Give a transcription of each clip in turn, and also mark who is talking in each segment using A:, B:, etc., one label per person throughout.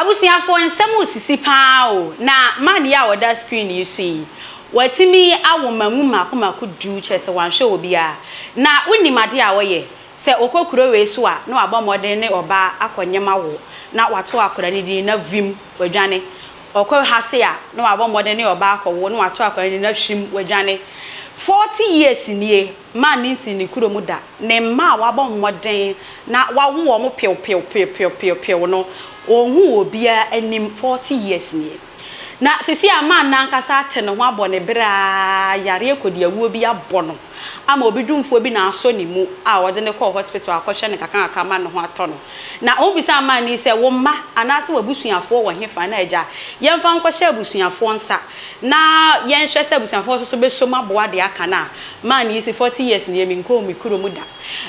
A: Abusuafoɔ nsɛm resisi paa o, na man yi a ɔda screen yi so yi, watumi awo mmamu mmaako mmaako du, kyerɛ sɛ wanhwɛ obiara. Na wonim adeɛ a ɔyɛ? Sɛ ɔkɔ kuro wei so a, na wabɔ mmɔden ne ɔbaa akɔ nyem awo, na wato akwadaa no din na vim, wadwane. Ɔkɔ ha sei a, na wabɔ mmɔden ne ɔbaa akɔwo, na wato akwadaa no din na hwim, wadwane. 40 years nie, man no nsii ne kurom da. Ne mma a wabɔ mmɔden na wawo wɔn pew pew pew pew pew pew no, ɔnhuu obiara anim 40 years nie. Na seesei a man no ankasa ate ne ho abɔ ne bere ara, yareɛ kɔdiawuo bi abɔ no ama obi dwumfoɔ bi na asɔ ne mu a ɔde no kɔɔ hospital akɔhwɛ no nkakrankakra ama ne ho atɔ no. Na wɔbisaa man no yi sɛ, Wo mma anaasɛ w'abusuafoɔ wɔ hefa? Na agya, yɛmfa wo nkɔhyɛ abusuafoɔ nsa na yɛnhwɛ sɛ abusuafoɔ nso so bɛsɔ mu aboa deɛ aka no a. Man yi se, 40 years nie menkɔɔ me kurom da.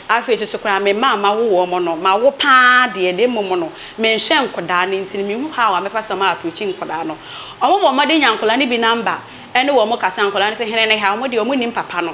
A: Afei nso so koraa me mma a mawo wɔn no, mawo pa ara deɛ na mmom no, menhwɛ nkwadaa no nti no menhu how a mɛfa so ma approachi nkwadaa no. Wɔbɔ mmɔden nya nkwadaa no bi number ne wɔn kasa, nkwadaa no se hene ne ha, wɔn deɛ wɔnnim papa no.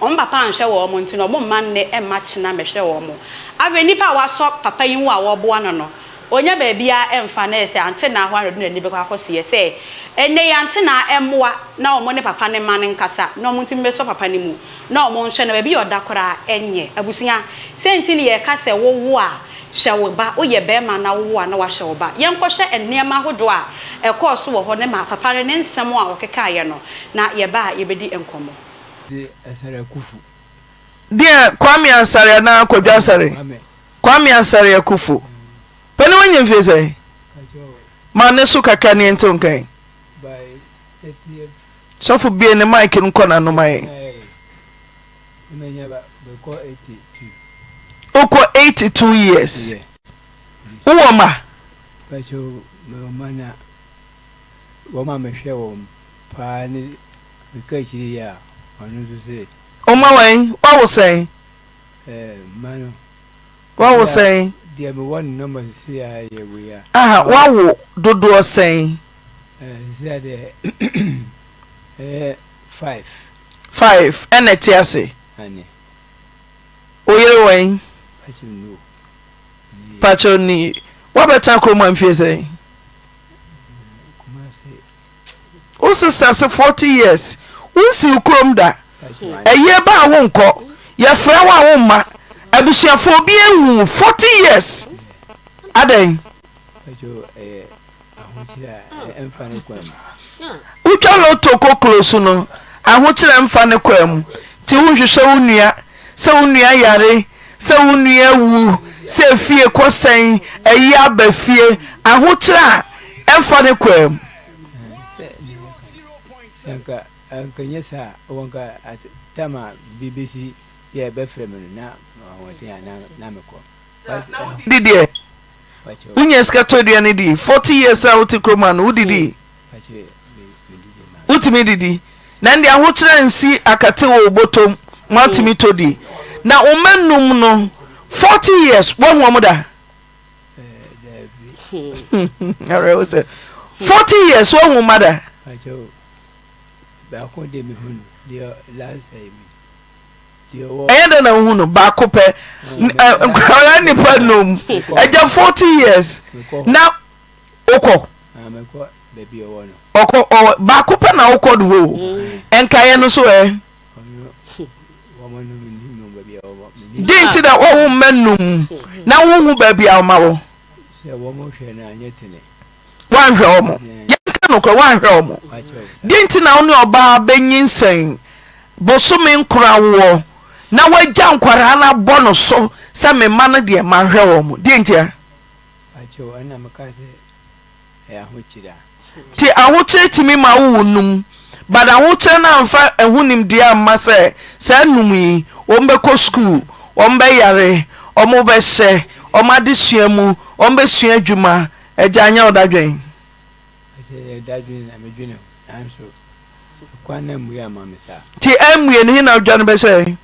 A: Wɔn papa anhwɛ wɔn nti no wɔn mma nnɛ mma kyena mmɛhwɛ wɔn. Afei nipa a wasɔ papa yi ho a wɔreboa no no, ɔnya baabiara mfa na ɛyɛ sɛ antenaa hɔ ara na ɔde n'ani bɛkɔ akɔsoɛ sɛ ɛnnɛ yi antenaa mmoa na wɔn ne papa no mma no nkasa na wɔn ntumi bɛsɔ papa no mu na wɔn nhwɛ no baabi a ɔda koraa nyɛ. Abusua, sɛ nti na yɛka sɛ wowo a hwɛ wo ba, woyɛ barima na wowo a na wahwɛ wo ba. Yɛnkɔhwɛ nneɛma ahodoɔ a ɛkɔɔ so wɔ hɔ ne ma papa no ne nsɛm a ɔkekaeɛ no na yɛba a yɛbɛdi nkɔmmɔ.
B: De Asare Akuffo.
C: Deɛ Kwame Asare anaa Kwadwo Asare?
B: Kwame.
C: Kwame Asare Akuffo. Panin wanya mfie sɛn? Ma ne so kakra ne yɛnte wo nka yi. Sɔfo bue ne mic no nkɔ n'ano ma yɛn. Wokɔ 82 years. Wowɔ mma? Woma wɔn? Woawo sɛn? Woawo sɛn? Aha, woawo dodoɔ sɛn? 5 ɛna ɛte ase. Wo yere wɔ he? Pakyɛ ni. Woabɛtena kurom ha mfie sɛn? Wo sesa se 40 years wonsi wo kurom da. Ɛyie ba a wonkɔ, yɛfrɛ wo a womma, abusuafoɔ obi anhu wo 40 years adɛn? Wotwa lotto kɔ close no, ahokyerɛ mfa ne kwan mu nti wonhwehwɛ wo nua sɛ wo nua yare, sɛ wo nua awu, sɛ efie kɔ sɛn, ayi aba fie, ahokyerɛ a ɛmfa ne kwan mu. Na wodidi deɛ? Wonya sika tɔ aduane di? 40 years a wote kurom ha no wodidi? Wotumi didi? Na ɛnde ahokyerɛ nsi akate wɔ wo bɔtɔm moatumi tɔ di. Na wo mma num no 40 years woahu wɔn da? Awerɛho sɛ 40 years woahu wo mma da? Ɛyɛ dɛn na wohu no baako pɛ nkwadaa nnipa num agya 40 years na wokɔ ɔkɔ ɔ baako pɛ na wokɔ no hɔ o nkaeɛ no so ɛ den nti na wɔwo mma num na wohu baabi a ɔma wo woanhwɛ wɔn yɛnka nokorɛ woanhwɛ wɔn deɛ nti na wo ne ɔbaa bɛnyinsɛn bosome nkoro awoɔ na woagya nkwadaa no abɔ no so sɛ me mma no deɛ manhwɛ wɔn deɛ ntia Nti ahokyerɛ tumi ma wowo num but ahokyerɛ no amfa ɛho nimdeɛ amma sɛ saa num yi wɔn bɛkɔ sukuu, wɔn bɛyare, wɔn bɛhyɛ, wɔn adesua mu, wɔn bɛsua adwuma, agya anyɛ wo dadwen? Nti ammue no he na wodwane bɛhyɛɛ?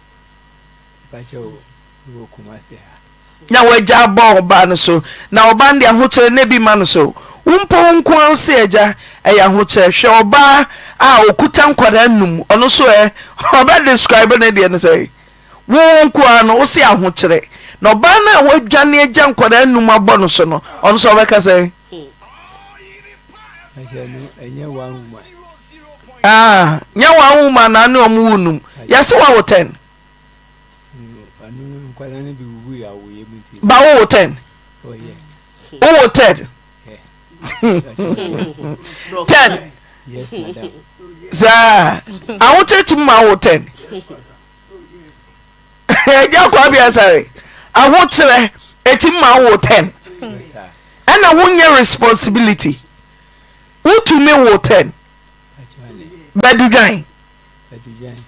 C: Na w'agya abɔ ɔbaa no so, na ɔbaa no de ahokyerɛ na ebi ma no so. Wo mpo wo nko ara wo se agya, ɛyɛ ahokyerɛ. Hwɛ ɔbaa a ɔkuta nkwadaa nnum, ɔno nso ɛ, ɔbɛ describe ne deɛ no sɛn? Wo wo nko ara no, wo se ahokyerɛ. Na ɔbaa no a wadwane agya nkwadaa nnum abɔ no so no, ɔno nso ɔbɛka sɛn?
B: Ɛnyɛ one woman.
C: Ah, nyɛ one woman na ne ɔmo wo num. Yɛse wawo tɛn. Ba wowo tɛn. Wowo tɛn. Tɛn. Saa ahokyere tumi ma wo tɛn. Agya Kwame Asare, ahokyerɛ ɛtumi ma wo tɛn. Ɛna wonyɛ responsibility. Wotumi wo tɛn. Bɛdudwan.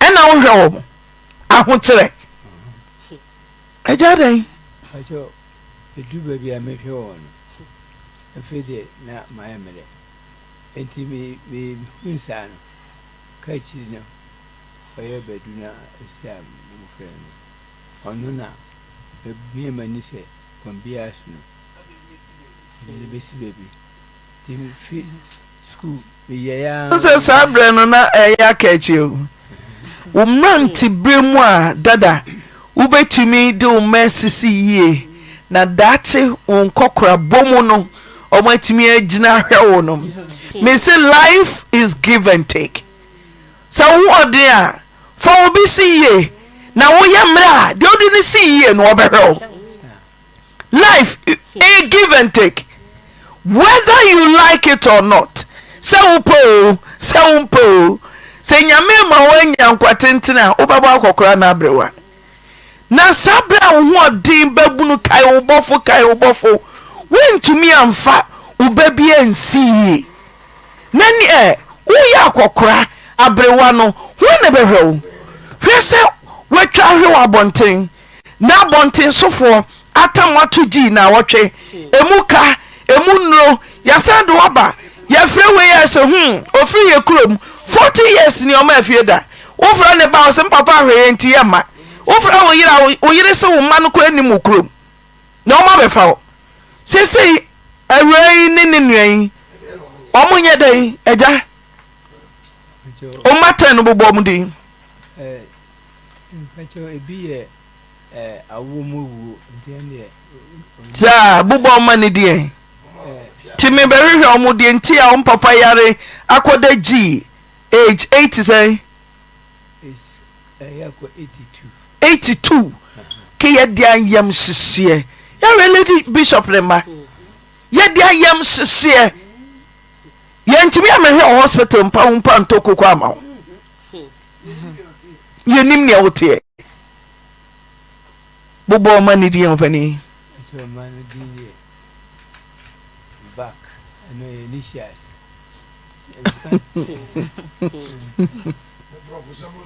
C: Ɛna wohwɛ wɔn. Ahokyerɛ. Agya dɛn?
B: Ɛdu baabi a mehwɛ wɔn no, afei deɛ na mayɛ mmerɛ. Enti mehunu saa no, ka akyiri no, ɔyɛ Badu no a ɛsi a mofrɛ no no, ɔno na mabue m'ani sɛ kwan biara so no, mede no bɛsi baabi. Nti mefi sukuu meyɛe ara.
C: Wohu sɛ saa berɛ no na ɛyɛ aka akyi o. Wo mmeranteberɛ mu a dada wobɛtumi de wo mma asisi yie na daakye wo nkɔkorabɔ mu no wɔatumi agyina ahwɛ wo no. Mese life is give and take. Sɛ wo ho ɔden a, fa obi si yie na woyɛ mmerɛ a deɛ wode no si yie no ɔbɛhwɛ wo. Life ɛyɛ give and take whether you like it or not sɛ wopɛ o sɛ wompɛ o sɛ Nyame ma woanya nkwa tenten a wobɛbɔ akɔkora anaa aberewa. Na saa berɛ a wo ho ɔden babunu kae wo bɔfo kae wo bɔfo woantumi amfa wo ba bi ansi yie Na neɛ woyɛ akɔkora, aberewa no, hwan na ɛbɛhwɛ wo? Hwɛ sɛ woatwa ahwe wɔ abɔnten, na abɔntensofoɔ atam wo ato gyii nnawɔtwe, emu ka, emu nnuro, yɛasan de wo aba, yɛfrɛ wei a ɛsɛ hmm, ɔfiri yɛ kurom, 40 years ni ɔmaa fie da, wofrɛ ne ba a ɔse mpapa ahwɛ yɛn nti yɛmma, wofrɛ wo yere a wo yere se wo mma no koraa nnim wo kurom. Na wɔn abɛfa wo. Seesei awuraa yi ne ne nua yi, wɔn nyɛ dɛn agya? Wɔn mma tɛn no bobɔ wɔn din. Saa bobɔ wɔn ma ne deɛ. Ti mi bɛhwehwɛ wɔn deɛ nti a wɔn papa yare akɔda G age 80 sɛn? 82 ke yɛde ayam hyehyeɛ yɛhwɛ lady bishop ne mma yɛde ayam hyehyeɛ yɛntumi amehwɛ wɔ hospital mpa wo mpa ntɔ koko ama wo yɛnim nea woteɛ bobɔ ɔma ne din ɔpani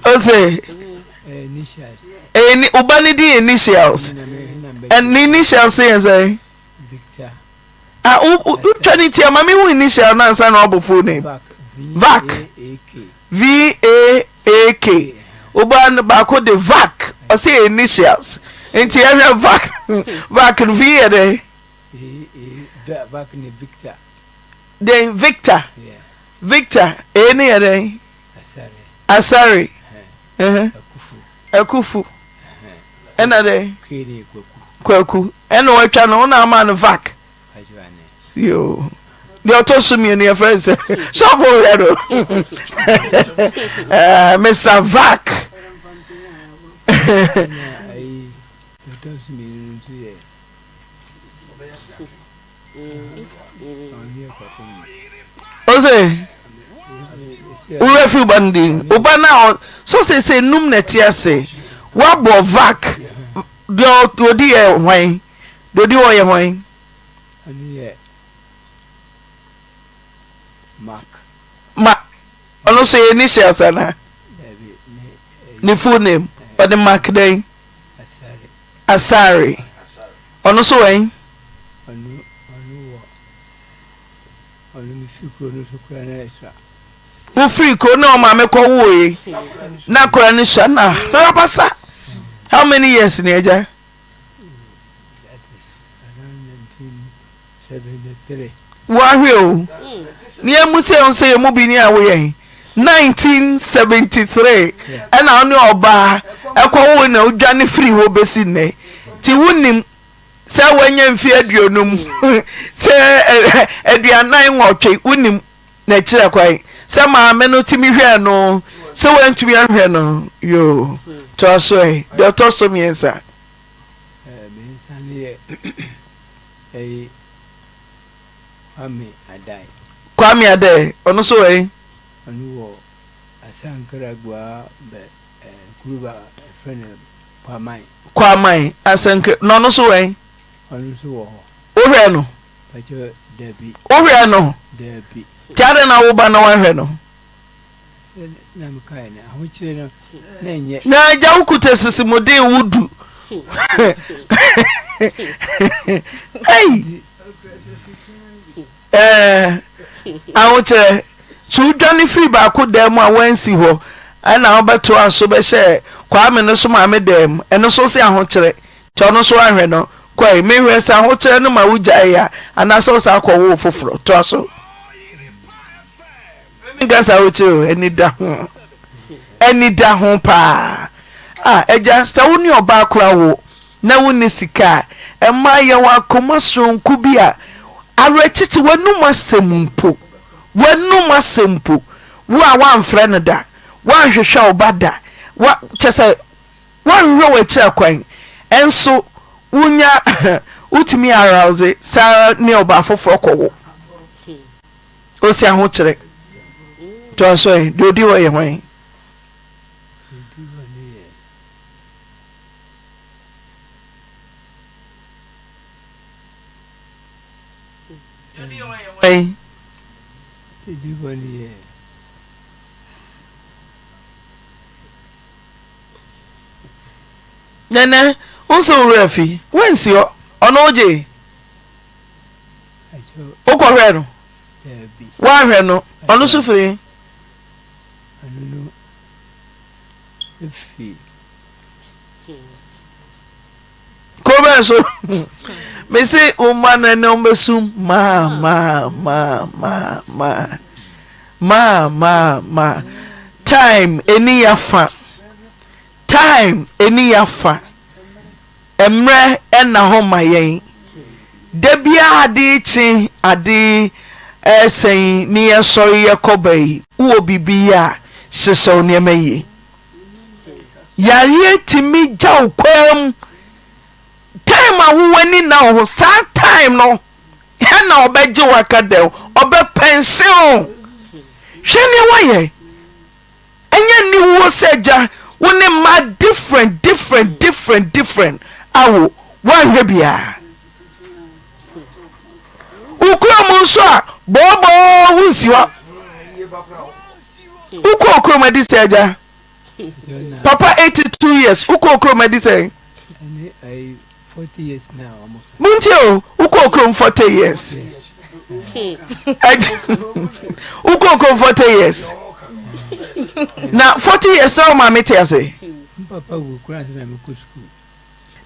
C: Ose ɛyɛ wo ba ne din initials ne initials yɛ sɛ ah wotwa ne ti ama me hu initial na ansa na wabɔ full name vac v a a k wo ba no baako de vac ɔsɛ yɛ initials nti yɛhwɛ vac vac v yɛ dɛ
B: vac ne Victor
C: Dɛn Victor Victor ee ne yɛ dɛn Asare Akufu ɛna dɛn Kwaku ɛna watwa no wona ama no vac yoo deɛ ɔtɔ so mmienu yɛfrɛ no sɛ sɔfo hwɛ no Mr Vac Ose wura fi wo ba no din wo ba no a so sese num na ɛte ase woabɔ vac deɛ ɔdi yɛ hwan deɛ ɔdi hɔ yɛ hwan ma ɔno nso yɛ initials anaa ne full name ɔde mark dɛn Asare. Ɔno nso wɔ he?
B: Ɔno ɔno wɔ ɔno mefiri kuro no so koraa na ɛsua.
C: Wofiri kuro na ɔmaame kɔ woe na akora no sua na hrabasa. How many years ni agya?
B: That is around 1973.
C: Woahwɛ o. Ne yɛn mu sɛ sɛ yɛn mu bi ni a woyɛ 1973 ɛna wo ne ɔbaa ɛkɔ wo na wodwane firi hɔ bɛsi nnɛ nti wonim sɛ woanya mfe aduonum sɛ aduanan nwɔtwe wonim. Na ɛkyerɛ kwan sɛ maame no tumi hwɛɛ no sɛ wantumi anhwɛ no yoo toa so ɛ deɛ ɔtɔ so mmiɛnsa.
B: Mmiɛnsa no yɛ ɛyi Kwame Adai.
C: Kwame Adai ɔno nso wɔ he?
B: Ɔno wɔ Asankragua bɛ ɛɛ kuro ba ɛfrɛ no Kwaman.
C: Kwaman Asankra na ɔno nso wɔ he?
B: Ɔno nso wɔ hɔ.
C: Wohwɛɛ no?
B: Pakyɛ dabi.
C: Wohwɛɛ no?
B: Dabi.
C: Nti adɛn na wo ba na woanhwɛ no?
B: Sɛ na mekae no, ahokyere no na ɛnyɛ.
C: Na agya wo kuta sisimude wo du. Ei! Ɛɛ ahokyerɛ. So wodwane firi baako dan mu a woansi hɔ ɛna wobɛtoa so bɛhyɛ Kwame no so maame dan mu ɛno so se ahokyerɛ. Nti ɔno nso anhwɛ no kɔe. Mehwɛ sɛ ahokyerɛ no ma wogyaee a, anaasɛ wosan kɔwoo foforɔ. Toa so. Menka sɛ ahokyerɛ o, ani da ho. Ani da ho paa. Ah, agya, sɛ wo ne ɔbaa kora wo na wonni sika a, ɛma yɛwɔ akoma soronko bi a awerɛkyekye w'anum asɛm mpo, w'anum asɛm mpo, wo a woamfrɛ no da, woanhwehwɛ wo ba da, wa kyɛ sɛ Woanhwehwɛ w'akyira kwan nso wonya wotumi arouse saa ne ɔbaa foforɔ kɔ wo. Osi ahokyerɛ. Toa so ɛ, deɛ odi hɔ yɛ hwan?
B: Odi hɔ no yɛ.
C: Deɛ odi hɔ yɛ hwan?
B: Odi hɔ no yɛ.
C: Nɛnɛ, wo nso wo werɛ afi. Woansi hɔ. Ɔno wogyee? Wokɔhwɛɛ no? Woanhwɛ no? Ɔno nso firi he?
B: Ɔno no firi.
C: Kuro bɛn so? Mese wo mma no ɛnɛ wɔbɛsu maa maa maa maa maa. Maa maa maa time ɛni yafa time ɛni yafa mmerɛ ɛna hɔ ma yɛn da biara ade kye ade ɛsɛn ne yɛsɔre yɛkɔ ba yi wowɔ biribi yɛ a hyehyɛ wo nneɛma yie yareɛ tumi gya wo kwaa mu time a wowɔ ani na wo ho saa time no Hɛ na ɔbɛgye wo aka dɛn? Ɔbɛpɛnsen wo. Hwɛ nea woayɛ. Ɛnyɛ aniwuo sɛ agya wo ne mma different different different different awo woanhwɛ biara. Wo kurom nso a bɔɔbɔɔ wonsi hɔ. Wokɔɔ kurom adi sɛ agya? Papa 82 years wokɔɔ kurom adi sɛ? Montie o, wokɔɔ kurom 40 years. Wokɔɔ kurom 40 years. Na 40 years na wo maame te ase?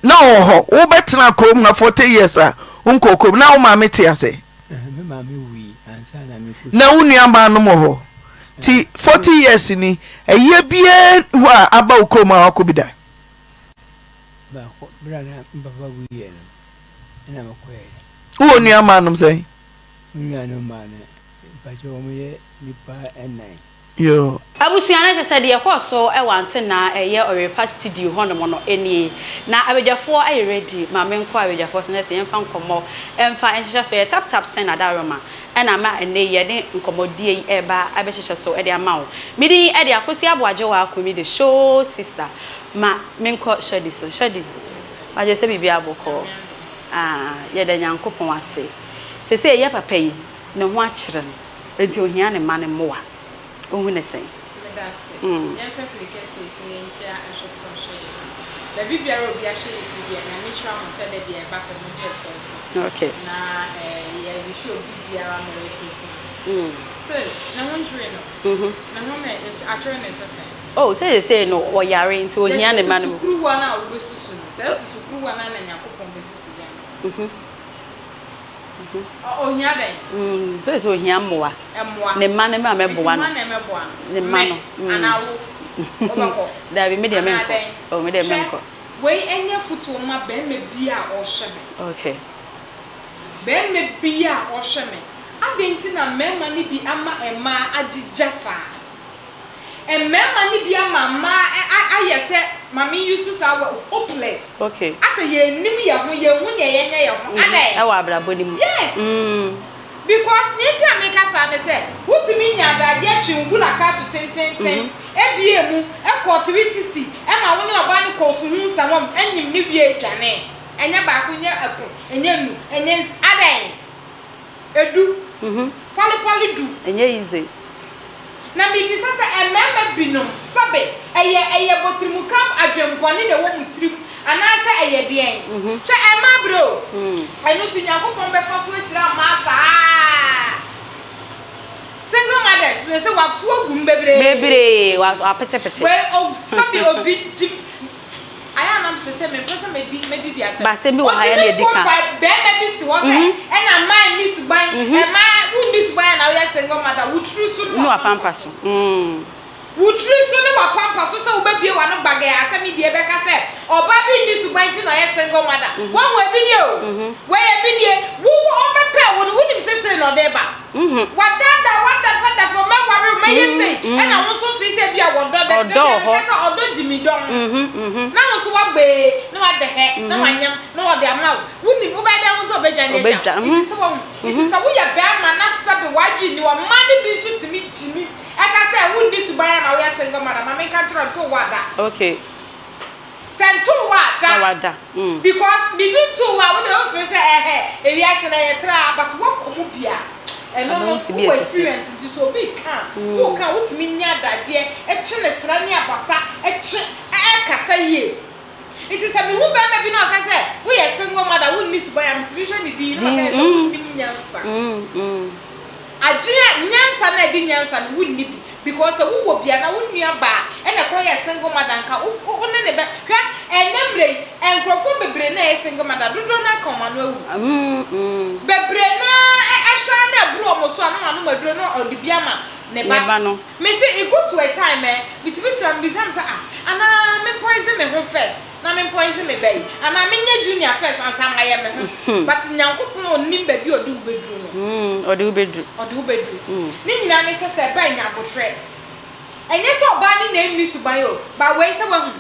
C: Na ɔwɔ hɔ. Wobɛtena kurom na 40 years a wonkɔɔ kurom na wo maame te ase? Na wo nuabaa nom wɔ hɔ. Ti 40 years ni, ɛyɛ biara hɔ a aba wo kurom a wakɔ bi da?
B: Baako, berɛ a na me papa wuiɛ no, ɛna mekɔeɛ.
C: Wowɔ nua mmaa nom sɛn?
B: Me nuanom mmaa no, mpakyɛ wɔn yɛ nnipa nnan.
C: Yoo.
A: Abusua no kyerɛ sɛ deɛ ɛkɔɔ so wɔ Antenna a ɛyɛ Ɔyerepa studio hɔnom no nie. Na abadwafoɔ ayɛ ready ma menkɔ abadwafoɔ so na sɛ yɛmfa nkɔmmɔ mfa nhyehyɛ so. Yɛ tap tap send adaworoma ɛna ama ɛnnɛ yi yɛde nkɔmmɔdie yi reba abɛhyehyɛ so de ama wo. Me din de Akosua Aboagyewa Kumi the show sister. Ma menkɔ Shadi so. Shadi, magye sɛ biribiara bɔkɔɔ. Ah, yɛda Nyankopɔn ase. Seesei yɛ papa yi, ne ho akyere no, enti ohia ne mma no mmoa. Wohu no sɛn?
D: Meda ase. Yɛmfa afiri kɛseɛ yi so na yɛnkyia ahwɛfoɔ a wɔhwɛ yɛn. Baabi biara a obi ahwɛ yɛn firi biara, Nyame nhyira mo sɛ da biara yɛba pɛ mogye ɛfrɛ so. Na eh, yɛ wish obi biara Merry Christmas. Sis, ne ho ntwere no? Ne ho na atwere ne sɛ sɛn?
A: Oh, sɛ seesei no ɔyare nti ohia ne mma no.
D: Na susukuruwa no a wobesusu no, saa susukuruwa no ara na Nyankopɔn besusu de ama wo. Ɔ, ohia dɛn?
A: Mm, seesei ohia mmoa.
D: Mmoa.
A: Ne mma no mmra mmɛboa no.
D: Nti hwan na ɛmmɛboa no?
A: Ne mma no.
D: Me, anaa wo? Wobɛkɔ?
A: Daabi, me deɛ
D: Anaa
A: menkɔ.
D: dɛn?
A: Oh, me deɛ
D: Hwɛ,
A: menkɔ.
D: wei nyɛ afotuo mma barima biara a ɔrehwɛ me.
A: Okay.
D: Barima biara a ɔrehwɛ me. Adɛn nti na mmarima no bi ama mmaa agyigya saa? Mmarima no bi ama mmaa ayɛ sɛ, ma me use saa word, hopeless.
A: Okay.
D: Asɛ yɛnnim yɛn ho, yɛnhu nea yɛnyɛ yɛn ho. Adɛn?
A: Ɛwɔ abrabɔ no mu.
D: Yes. Because nea nti a meka saa ne sɛ, wotumi nya adagyeɛ twe wo gulakatu tententen, ebie mu, kɔɔ 360, ɛma wo ne ɔbaa no kɔɔ suhuu nsawam, anyim ne wie dwanee. Ɛnyɛ baako, nyɛ ɛko, ɛnyɛ nnu, ɛnyɛ nsi, adɛn? Edu. Pɔle pɔle du.
A: Ɛnyɛ easy.
D: Na mebisa sɛ mmarima binom, sɛbe, ɛyɛ ɛyɛ bɔtirimuka adwempɔne na ɛwɔ mo tirim anaasɛ ɛyɛ deɛn? Hwɛ, ɛmma abrɛ o. Ɛno nti Nyankopɔn bɛfa so ahyira mmaa saa. Single mothers, mese wato agu mu bebree.
A: Bebree, wapetepete.
D: Wei, o, sɛbe obi gye. Ayɛ a na mesɛ sɛ mempɛ sɛ mɛdi mɛdidi atɛm.
A: Ba asɛm bi wɔ ha yɛ na
D: Ɔtumi
A: edi
D: fon
A: ka.
D: by bɛɛma bi te hɔ sɛ ɛna mmaa nni suban, ɛmaa wonni suban a na woyɛ single mother, wo tiri so ne
A: Ne
D: w'apampa
A: w'apampa
D: so.
A: so. Mm.
D: Wo tiri so ne w'apampa so sɛ wobɛbue w'ano bagɛɛ asɛm yi deɛ bɛka sɛ ɔbaa bi nni suban nti na ɔyɛ single mother. Woahu ebi nie o, wei ebi nie, wo wo ɔbɛpɛɛ wo no wonim sɛ sei na ɔde ba. Wadaadaa wo adafadafa wo, mɛware wo, mɛyɛ sei, ɛna wo nso feel sɛ ebia wɔdɔ, da
A: Ɔdɔ
D: bi a
A: wɔ hɔ.
D: meka sɛ ɔdɔ gyimi dɔ no, na wo nso woagbee, na wadɛhɛ, na wanyam, na ɔde ama wo, wonim, wobɛyɛ dɛn ahu sɛ ɔbɛdwane agya
A: Ɔbɛdwa,
D: wo? Nti sɛ wahu, nti sɛ woyɛ bɛɛma na sɛbe w'adwene nni hɔ, mmaa no bi nso tumi gyimi ɛka sɛ wonni suban a na woyɛ single mother, ma menka nkyerɛ wo, nto wo ada.
A: Okay.
D: Sɛ ntoo wo a, da.
A: Na wada. Mm.
D: Because biribi ntoo wo a, wo deɛ wo feel sɛ ɛhɛ, ewiase no ɛyɛ traa, but woakɔ mu bi a, ɛno no, wowɔ experience nti sɛ obi reka a, woreka a wotumi nya adagyeɛ, twe ne sra ne abasa, twe, ɛkasa yie. Nti sɛ mehu barima bi na ɔka sɛ, woyɛ single mother, wonni suban a, metumi hwɛ ne din na maka sɛ wonnim nyansa. Adwene a, nyansa no a ɛde nyansa no, wonni bi. Because sɛ wo wɔ bi anaa wo nua baa ɛna ɛkɔ yɛɛ single mother nka wo wo ne ne bɛ hwɛ ɛnɛ mmerɛ yi nkorɔfoɔ bebree na ɛyɛ single mother dodoɔ no ara ka wɔn ano awu bebree no ara ɛhwɛ ara na ɛboro wɔn so a na wɔn anom aduro na ɔde bi ama ne ba me se it go to a time eh metumi tena mebisa me sɛ ah anaa me poison me ho first na me poison me ba yi anaa me nyɛ junior first ansa mayɛ me ho but Nyankopɔn ɔnim baabi a ɔde wo bɛduru no
A: Ɔde wo bɛduru.
D: Ɔde wo bɛduru. Ne nyinaa ne sɛ sɛ ɛba a nya aboterɛ. Ɛnyɛ sɛ ɔbaa no na ɛnni suban o, but wei sɛ wahu.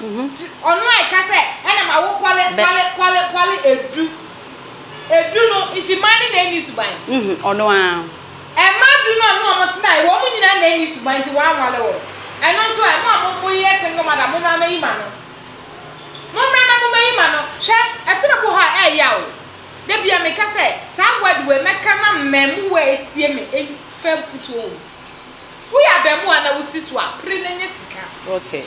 D: Ɔno a ɛka sɛ ɛna ma wo pɔle pɔle pɔle pɔle ɛdu. Ɛdu no nti mmaa no na ɛnni suban.
A: Ɔno ara.
D: Mmaa du no a ɔne wɔn tenaeɛ, wɔn nyinaa na ɛnni suban nti wanwale wɔn. Ɛno nso ɛ, mo a mo moyɛ single mother mommra mmɛyi m'ano. Mommra na mommeyi m'ano. Hwɛ, ɛtoro bi wɔ hɔ a ɛyɛ ya o. Da biara meka sɛ, saa word wei mɛka na mmaamuwa a ɛtie me mfa mfutuo wɔ mu. Woyɛ abaamuwa na wosi so a, pere na nya sika.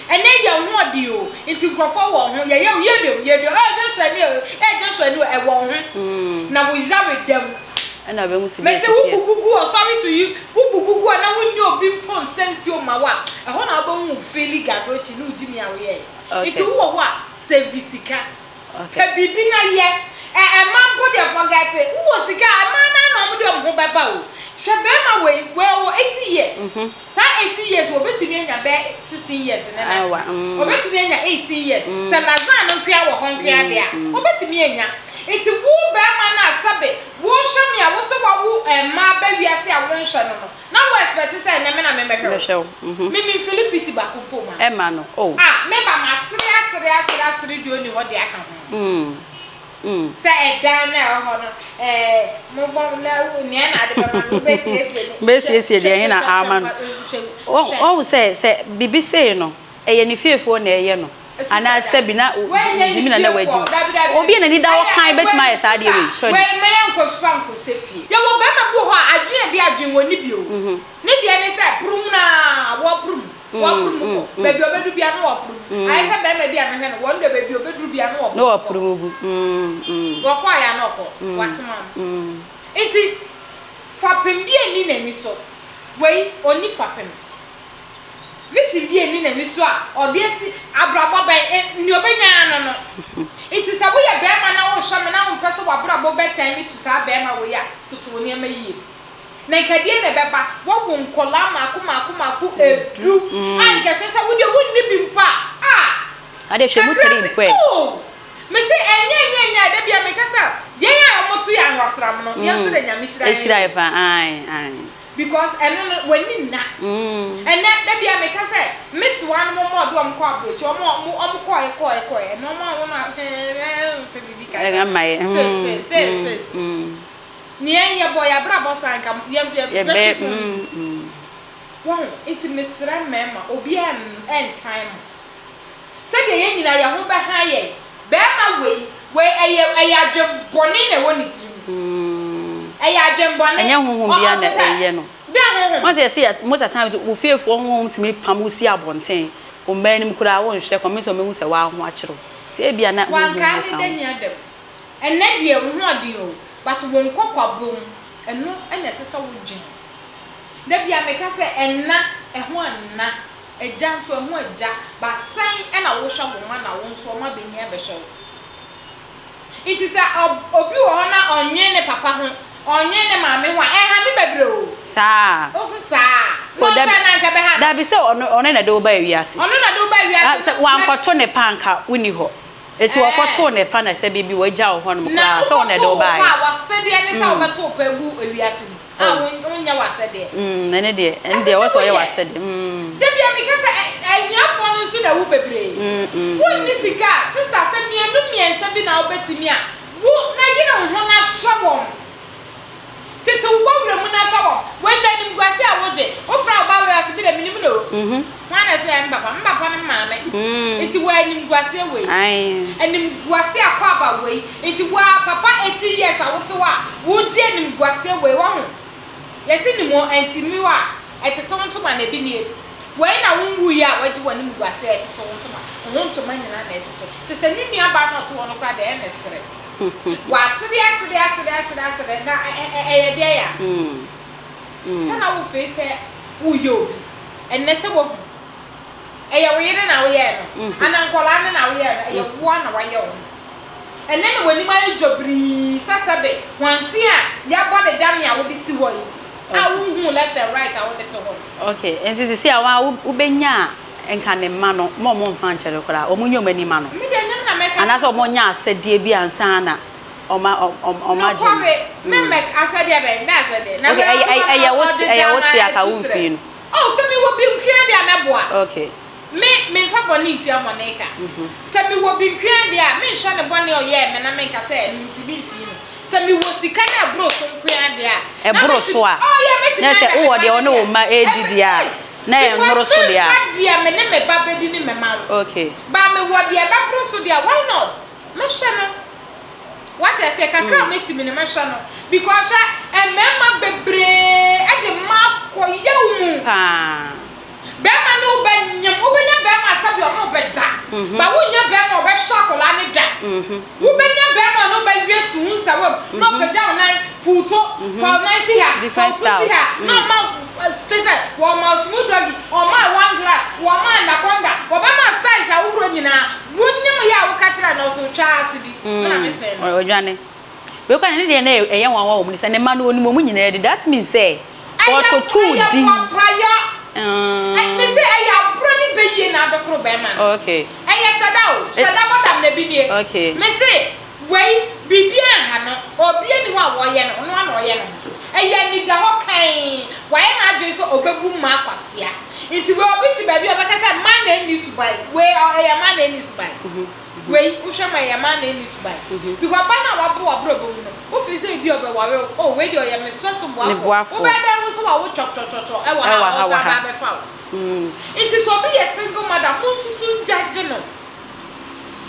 D: Ɛnnɛ yi deɛ wo ho ɔden o, nti nkurɔfoɔ wɔ wo ho, yɛyɛ wo yɛdom, yɛdom, eh Joshua ni o, eh Joshua ni o, ɛwɔ wo ho. Na wo yare da mu. Mese wo bubu gu hɔ, sorry to you, wo bubu gu hɔ na wonni obi mpo nsa nsuo mma wo a, ɛhɔ na wobɛhu wo feeli gadokyi ne wo gyimi a woyɛɛ. Nti wowɔ hɔ a, save sika. Pɛ biribi na yɛ. Ɛ ɛma mpo deɛ forget it. Wowɔ sika a, mmaa no ara na wɔde wɔn ho bɛba o. Hwɛ barima wei, wei ɔwɔ 80 years. Saa 80 years yi, ɔbɛtumi anya bɛyɛ 16 years ne nante. Ɔbɛtumi anya 18 years. Sɛ Lazan no nkoa wɔ hɔ nkoa deɛ a, ɔbɛtumi anya. Nti wo barima no a sɛbe wohwɛ me a wose woawo mmaa ba wiase a wonhwɛ no no, Na wo expect sɛ ɛnɛ me na me mɛhwɛ wo? Me me nfili pity baako mpo ma no.
A: Ɛma no oh.
D: Ah me ba masere asere asere asere deɛ ɔnni hɔ deɛ aka ho. Sɛ ɛdan no a ɛwɔ hɔ no ɛɛ mo bɔ na nea na ade bɛma no wobɛsiesie ne.
A: Bɛsiesie deɛ ɛhe na ama no. Wohu sɛ sɛ biribi sei no ɛyɛ ne fiefoɔ na ɛyɛ no. Anaa sɛbi na gyimi na na wagyimi. Obi a n'ani da hɔ kann bɛtumi ayɛ saa adeɛ wei? Surely.
D: Wei mma yɛnkɔfa nkɔhyɛ fie. Yɛwɔ barima bi wɔ hɔ a adwene a ɛde adwene wɔnni bi o. Ne deɛ ne sɛ porom no ara wɔporom, wɔporom kɔ. Baabi a ɔbɛduru biara na wɔporom. Ayɛ sɛ barima bi a mehwɛ no, wɔn deɛ baabi a ɔbɛduru biara na wɔporom kɔ. Wɔkɔeɛ a na ɔkɔ, wasoma no. Nti fapem bi nni n'ani so. Wei ɔnni fapem. Vision bi nni n'ani so a ɔde asi abrabɔ bɛn ɛ, nea ɔbɛnya ara no no. Nti sɛ woyɛ barima na wohwɛ me na wompɛ sɛ w'abrabɔ bɛtan ne tu saa barima wei a, toto wo nneɛma yie. Na nka deɛn na ɛbɛba? Woawo nkwadaa mmaako mmaako mmaako du a nka ɛsɛ sɛ wo deɛ wonni bi mpo a, ah!
A: Adeɛ hwɛ mu
D: Kakra
A: three
D: bi,
A: mpo ɛ.
D: oh! Mese ɛnyɛ ɛnyɛ ɛnyɛ a, da biara meka sɛ yɛn a. ɔmo to yɛ anwasram no, yɛn nso na Nyame hyira yɛn
A: Ɛhyira
D: o.
A: yɛ paa, ae, ae.
D: Because ɛno no, w'ani nna. Ɛnnɛ, da biara meka sɛ, me soa no mo ma ɔde wɔn kɔ aburokyi, wɔn a wɔn wɔn kɔɔɛ kɔɔɛ kɔɔɛ, ɛnna wɔn a wɔn a hɛɛɛɛ pɛ biribi kakra.
A: Ɛnna ma yɛ,
D: Sis sis sis sis. Nea yɛn yɛbɔ yɛn abrabɔ saa nka yɛn nso yɛbɛtwe phone no bi. Wahu? Nti mesrɛ mmarima, obiara ntan mo. Sɛdeɛ yɛn nyinaa yɛn ho bɛha yɛn. Barima wei, wei ɛyɛ ɛyɛ adwen bɔne na ɛwɔ ne tirim. Ɛyɛ adwen bɔne.
A: Ɛnyɛ honhom
D: Ɔ
A: biara
D: ɔte
A: na
D: sɛ,
A: ɛyɛ no.
D: dɛn honhom?
A: Woahu sɛ yɛse yɛ most of the time wo fiefoɔ honhom tumi pam wo si abɔnten, wo mma anim koraa wonhwɛ kɔmem sɛ wɔbɛhu sɛ woaho akyere wo. Nti ebia na honhom
D: Wankae
A: no
D: ne
A: ka
D: da
A: ho.
D: hia dam. Ɛnnɛ deɛ wo ho ɔden o, but wo nkɔkwabɔ mu, ɛno na ɛsɛ sɛ wodwen. Da biara meka sɛ ɛnna, ɛho nna. Agya nso, ɛho agya. But sɛn na wohwɛ wo mma na wo nso wɔn abɛnyin abɛhwɛ wo? Nti sɛ obi wɔ hɔ na ɔnnwen ne papa ho, ɔnnwen ne maame ho a, ɛha me bebree o.
A: Saa.
D: Wo se saa? Na
A: O,
D: ɔhwɛ
A: dabi,
D: no a anka ɛbɛha no?
A: dabi sɛ ɔno, ɔno na ɛde wo baa wiase.
D: Ɔno na ɛde wo baa wiase
A: Ah,
D: no,
A: sɛ wankɔto ne pa anka wonni hɔ. Eti wɔkɔtoo ne pa na sɛ biribi wɔagya wo hɔnom
D: Na
A: koraa, sɛ ɔno na ɛde
D: wokɔtoo
A: wo
D: wo pa
A: baeɛ.
D: a, w'asɛdeɛ ne sɛ wobɛto wo pa agu wiase mu. A wonyɛ w'asɛdeɛ.
A: Mm, ɛne deɛ, ɛne
D: Ɛsɛ
A: deɛ,
D: sɛ
A: ɛwɔ sɛ ɔyɛ
D: woyɛ.
A: w'asɛdeɛ. Mm.
D: Da biara meka sɛ, ɛ, ahiafoɔ no nso na ɛwu bebree.
A: Mm, mm.
D: Wonni sika a, sista, sɛ mmienu mmiɛnsa bi na wobɛtumi a, wo na yere wo ho na hwɛ wɔn. Tete wo bɔwerɛ mu na hwɛ wɔn. Wei hwɛ animguase a wogye. Wofrɛ wo ba wei ɔse, me deɛ menim no o. Hwan na ɛse ɛyɛ me papa? Me papa ne me maame. Nti wo animguaseɛ wei.
A: Ae.
D: Animguase akwaaba wei. Nti wo ara papa 80 years a wote hɔ a wogye animguaseɛ wei wahu. Yɛse nim o ɛnti mi a ɛtete wo ntoma na ebi nie. Wei na wo nwuiɛ a wagye w'animguaseɛ a ɛtete wo ntoma. Wo ho ntoma nyinaa na ɛtete. Te sɛ ne nua baa no a ɔte hɔ no koraa deɛ ɛyɛ ne sere. Wasere asere asere asere asere na ɛyɛ deɛn a? Sɛ na wo feel sɛ woyɛ obi. Ɛnnɛ sɛ woahu. Ɛyɛ wo yere na woyɛɛ no anaa nkwadaa no na woyɛɛ no, ɛyɛ wo ara na woayɛ wo ho. Ɛnnɛ na w'anim ayɛ dwobirii sɛ sɛbe hwante a yɛabɔ ne dame a wode si hɔ yi a wonhuu left and right a wode te hɔ no.
A: Okay, nti sisi a waa wobɛnya a nka ne mma no ma ɔmo nfa nkyɛre koraa, ɔmo nyɛ ɔmo ani ma no.
D: Me deɛ ɛnyɛ me na mɛka
A: Anaasɛ ɔmo nyɛ asɛdeɛ bi ansa na ɔma ɔmo agye no.
D: Nokware, me mmɛ asɛdeɛ bɛn? Dɛn asɛdeɛ? Na
A: Okay,
D: wei
A: ɛyɛ
D: ɔte hɔ na
A: ɛyɛ wo
D: ɔde
A: ɛyɛ wo
D: dama
A: se aka
D: atu
A: wo
D: serɛ.
A: mfii no.
D: Oh, sɛ mewɔ binkua deɛ a mɛboa.
A: Okay.
D: Me, memfa bɔne ntua bɔne ka. Sɛ mewɔ binkua deɛ a, menhwɛ ne bɔne a ɔyɛɛ me na menka sɛ ɛno nti memfii no. Sɛ mewɔ sika na ɛboro so nkoaa deɛ a, na
A: Ɛboro
D: mɛtumi,
A: so a,
D: oh yeah, mɛtumi
A: na sɛ
D: ahwɛ me
A: wowɔ
D: ba
A: deɛ
D: no
A: wo ne wo
D: deɛ.
A: mma redi
D: Ɛbɛ,
A: deɛ a,
D: yes,
A: na
D: because
A: ɛmmoro so deɛ a.
D: memfa deɛ me ne me ba bɛdi no mmɛma wo.
A: Okay.
D: But mewɔ deɛ ɛbɛboro so deɛ a, why not? Mɛhwɛ no. Wate aseɛ? Kakra a mɛtumi no, mɛhwɛ no. Because hwɛ, mmarima bebree de mmaa kɔ yaw mu.
A: Paa.
D: Bɛrima ne wo bɛnyem, wobɛnya bɛrima a sɛdeɛ ɔne wo bɛda, but wonnya bɛrima a ɔbɛhwɛ akwadaa no da. Wobɛnya bɛrima a ɔne wo bɛwe suhunsawa mu, na ɔpagya wo nan, puuto, fa wo nan si ha, fa
A: Different
D: wo to si
A: styles.
D: ha, na ɔma wo, te sɛ wɔma wo smooth doggy, wɔma wo one glass, wɔma wo anaconda, wɔbɛma wo styles ahodoɔ nyinaa. Wonyem yɛ a woka kyerɛ no ɔso twaa ase di, me na me sen no.
A: Ɔdwane. Wei koraa ne deɛ na ɛyɛ nwanwa wɔ mu ne sɛ ne mma no ɔnim wɔn nyinaa di that means sɛ ɔtotoo
D: Ɛyɛ
A: din.
D: boapayɔ. Me se ɛyɛ aborɔ ne bɛyie na adokoro bɛrima no.
A: Okay.
D: Ɛyɛ hyɛda o, hyɛda bɔdam na ebi nie.
A: Okay.
D: Me se wei biribiara nha no, obia ni hɔ a wɔyɛ no, ɔno ara na ɔyɛ ne ho. Ɛyɛ anidahɔ kann, wayɛ n'adwene sɛ ɔbɛbu mmaa kwasea. Nti wei obi te baabi a ɔbɛka sɛ mmaa na ɛnni suban, wei ɛyɛ mmaa na ɛnni suban. Wei wohwɛ ma ɛyɛ mmaa na ɛnni suban. Because ɔbaa no a wabo w'abrabɔ mu no, wo feel sɛ ebi a ɔbɛware wo, oh wei deɛ ɔyɛ me sɛ so
A: Ne
D: boafoɔ.
A: boafoɔ.
D: Wobɛyɛ dɛn ahu sɛ wawo twɔtwɔtwɔtwɔ ɛwɔ ha
A: Ɛwɔ
D: a
A: ha wɔ
D: ɔresan aba
A: ha.
D: abɛfa wo. Nti sɛ obi yɛ single mother a, monsusu ngyagye no.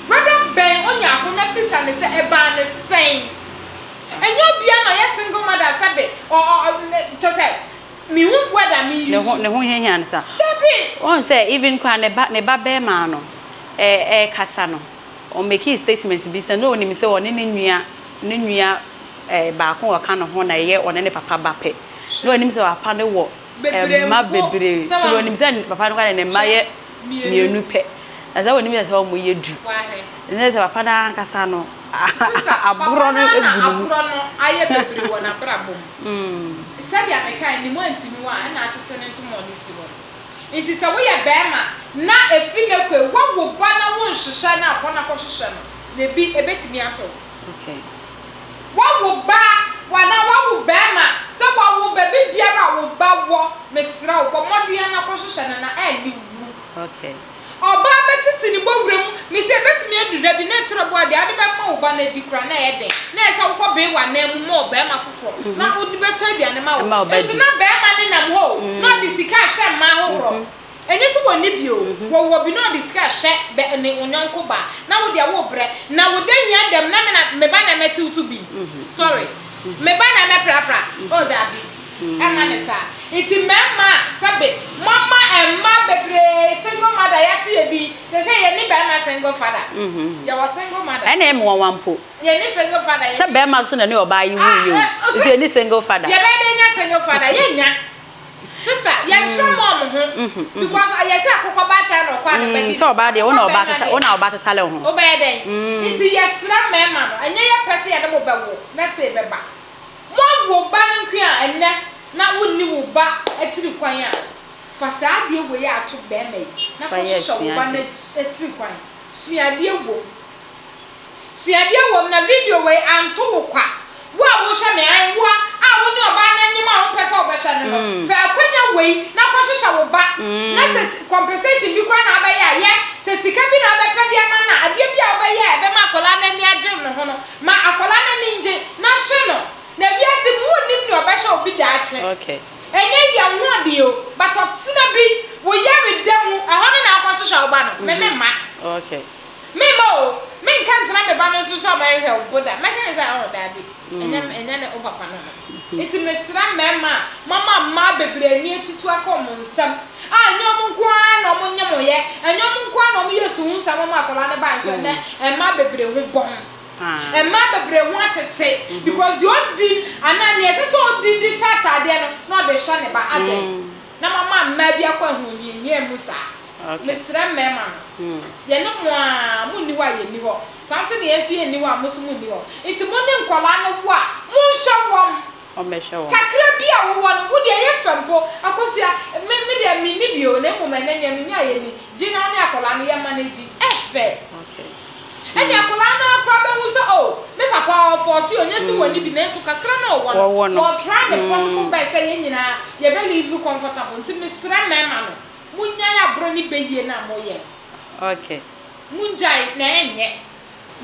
D: Brother bɛn Onyako na bisa no sɛ ɛbaa no sɛn? Ɛnyɛ obiara na ɔyɛ single mother a sɛbe ɔ ɔ kyerɛ sɛ mehu word a me
A: Ne ho
D: use.
A: ne ho hiahia no saa.
D: Dabi!
A: Woahu sɛ even koraa ne ba ne ba bɛɛma no ɛ ɛɛkasa no, ɔ makee statement bi sɛ na ɔnim sɛ ɔne ne nua ne nua ɛ baako a ɔka ne ho na ɛyɛ ɔne ne papa ba pɛ. Na ɔnim sɛ papa no wɔ
D: Bebree
A: mma
D: mpo
A: bebree.
D: sɛ
A: Nti na
D: wahu.
A: ɔnim sɛ papa no koraa de ne mma
D: Hwɛ,
A: yɛ
D: mmienu.
A: mmienu pɛ. Na sɛ ɔnim sɛ sɛ wɔyɛ du.
D: Wahwɛ.
A: Ɛnsɛ sɛ papa no ankasa no
D: Sister, papa
A: aborɔ
D: no
A: no
D: ara
A: gu
D: na
A: ne mu.
D: aborɔ no ayɛ bebree wɔ n'abrabɔ mu. Sɛdeɛ mekae, ne mu antimi hɔ a, ɛna atete ne ntoma a ɔde si hɔ no. Nti sɛ woyɛ barima na ɛfi nnɛ kɔ yi, woawo ba na wonhwehwɛ no a, kɔ na kɔhwehwɛ no, na ebi, ɛbɛtumi ato wo.
A: Okay.
D: Woawo ba anaa woawo barima, sɛ woawo baabi biara a wo ba wɔ, mesrɛ wo, bɔ mmɔden ara na kɔhwehwɛ no na anni wu. Ɔbaa bɛtete ne bɔwura mu, mese ɛbɛtumi adu da bi na ɛtoro bo a deɛ wode bɛma wo ba no adi koraa na ɛyɛ den, na ɛyɛ sɛ wokɔ bee w'anan mu ma ɔbarima foforɔ na wode bɛtɔ aduane ma wo. Nso na barima no nam hɔ o, na ɔde sika rehyɛ mmaa ahohorɔ. Ɛnyɛ sɛ wɔnni bi o, wɔwɔ bi na ɔde sika rehyɛ bɛ ne wo yɔnko baa, na wo deɛ worebrɛ, na wo da hia dam na me na me ba na ɛmɛtew to bi, sorry, me ba na ɛmɛprapra, oh daabi, ɛmma no saa. Nti mmarima a sɛbe moama mmaa bebree single mother yɛato yɛ din, seesei yɛnni barima single father, yɛwɔ single mother.
A: Ɛna ɛyɛ me nwanwa mpo.
D: Yɛnni single father,
A: Sɛ
D: yɛnni.
A: barima nso na ne ɔbaa yi wuiɛ o, nso yɛnni single father.
D: Yɛbɛyɛ dɛn anya single father? Yɛnnya. Sister, yɛntwerɛ mma ɔmo ho because yɛ sɛ akokɔ baatan na ɔkɔ ade ba di
A: Sɛ ɔbaa deɛ wo na
D: akokɔ
A: ɔbaa
D: bɛrima
A: teta wo
D: deɛ
A: na ɔbaa tetale wo ho.
D: Wobɛyɛ dɛn? Nti yɛsrɛ mmarima no, ɛnyɛ yɛ pɛ sɛ yɛne mo bɛwo na sei bɛba. Moawo ba no nko a ɛnnɛ na wonni wo ba akyiri kwan a, fa saa adeɛ wei a ato barima yi na
A: Fa yɛ
D: kɔhyehyɛ wo ba no
A: asuadeɛ.
D: akyiri kwan. Sua adeɛ wom. Sua adeɛ wom na video wei anto wo kwa. Wo a wohwɛ me, ae, wo a wo ne ɔbaa no anyem a wompɛ sɛ wobɛhwɛ no no, fa akwanya wei na kɔhwehwɛ wo ba. Na sɛ compensation bi koraa na wobɛyɛ a, yɛ. Sɛ sika bi na wobɛpɛ de ama no a, adeɛ bi a wobɛyɛ a ɛbɛma akwadaa no ani agye ne ho no, ma akwadaa no ani ngye na hwɛ no. Na wiase mu wonnim nea ɔbɛhwɛ obi daakye. Ɛnyɛ yi deɛ wo ho ɔden o, but ɔkyena bi, wo yareda mu, ɛhɔ no na wokɔhwehwɛ wo ba no. Me memma. Memma o, menka nkyerɛ me ba no nso sɛ ɔbɛhwehwɛ wo mpo da. Mɛka ne sɛ, oh, daabi, ɛnyɛ, ɛnyɛ ne wo papa no no. Nti mesrɛ mmarima a moama mmaa bebree ani atutu aka wɔn nsam, a ɛnyɛ wɔn nko ara na wɔnyemoeɛ, ɛnyɛ wɔn nko ara na wɔyɛɛ suhunsɛm ma akwadaa no baeɛ nso, ɛnnɛ mmaa bebree ho bɔn. Mmaa bebree ho atete because deɛ ɔdi anaa nea ɛsɛ sɛ ɔdi de hyɛ ataadeɛ no na ɔde hyɛ ne ba. Adɛn na moama mmaa bi akɔ ahohiahia mu saa? Mesrɛ mmarima no, yɛne mo ara, monni hɔ a yɛnni hɔ, saa nso na yɛn nso yɛnni hɔ a mo nso monni hɔ. Nti mo ne nkwadaa no wo a, monhwɛ wɔn. Kakra bi a wowɔ no, wo deɛ ɛyɛ fɛ mpo. Akosua, me, me deɛ menni bi o, na mmom ɛnnɛ nea menyaeɛ ni, gye na wo ne akwadaa no yɛ manage. Ɛfɛ. Ɛnneɛ akwadaa no ara koraa bɛhu sɛ, oh, me papa ɔfɔɔse o, ɛnyɛ sɛ wɔnni bi, nanso kakra no a ɔwɔ no, ɔɔtry ne possible best sɛ yɛn nyinaa yɛbɛ live comfortable. Nti mesrɛ mmarima no, Monnyae aborɔ ne bayie no a moyɛ no.
A: Okay.
D: Mongyae, na ɛnyɛ.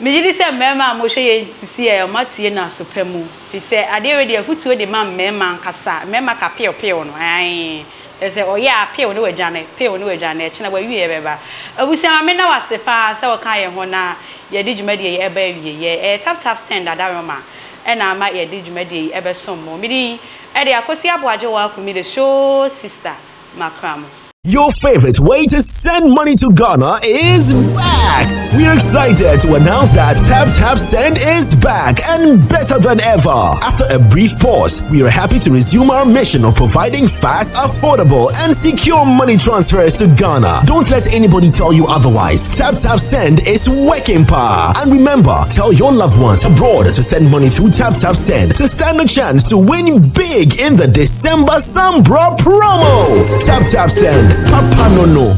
A: Megye di sɛ mmarima a mohwɛ yɛn sisi a moatie no aso pa mu, firi sɛ adeɛ wei deɛ afutuo de ma mmarima ankasa, mmarima ka pew pew no, ae, kyerɛ sɛ ɔyɛ a pew ne wadwane, pew ne wadwane, ɛkyena wawie ɛbɛba. Abusua ma meda wo ase paa sɛ wokaa yɛn ho na yɛde dwumadie yi ɛba awieɛ. Ɛyɛ Tap Tap Send Adaworoma ɛna ama yɛde dwumadie yi ɛbɛsom mo. Me din ɛde Akosi Aboagye Waakumi the show sister. Makramo.
E: Your favorite way to send money to Ghana is back! We're excited to announce that Tap Tap Send is back and better than ever. After a brief pause, we are happy to resume our mission of providing fast, affordable, and secure money transfers to Ghana. Don't let anybody tell you otherwise. Tap Tap Send is working power. And remember, tell your loved ones abroad to send money through Tap Tap Send to stand a chance to win big in the December Sambra promo. Tap Tap Send. Papa no no.